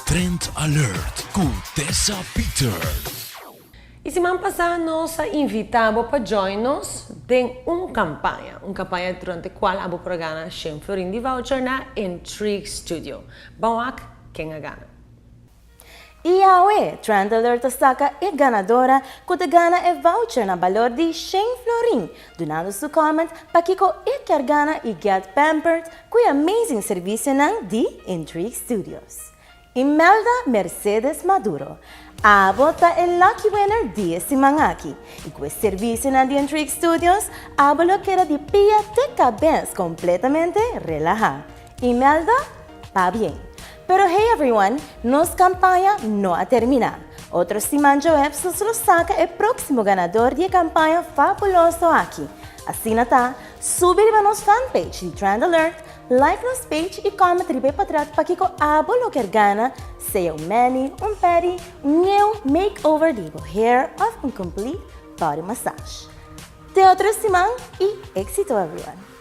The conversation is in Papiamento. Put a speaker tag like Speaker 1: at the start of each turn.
Speaker 1: Trend Alert ku Tessa Peters.
Speaker 2: E siman pasá nos a invitá bo pa join nos den un kampaña, un kampaña durante kual abo por a gana shen florin di voucher na Intrigue Studio. Ban wak ken a gana.
Speaker 3: I awe, Trend Alert ta saka e ganadora ku ta gana e voucher na balor di shen florin, dunando su comment pakiko e kier gana i get pampered ku e amazing servisionan di Intrigue Studios. Imelda Mercedes Maduro, Abo ta e lucky winner di e siman aki i ku e servisionan di Intrigue Studios abo lo keda di pia te kabes kompletamente relahá. Imelda, Pabien. Pero hey everyone, nos kampaña no a terminá. Otro siman djoeps nos lo saka e próksimo ganador di e kampaña fabuloso aki. Asina ta, subi riba nos fanpage di Trend Alert, like nos page i comment riba e potret pakiko abo lo kier gana, sea un mani, un pedi, un new makeover di bo hair of un complete body massage. Te otro siman i éxito everyone!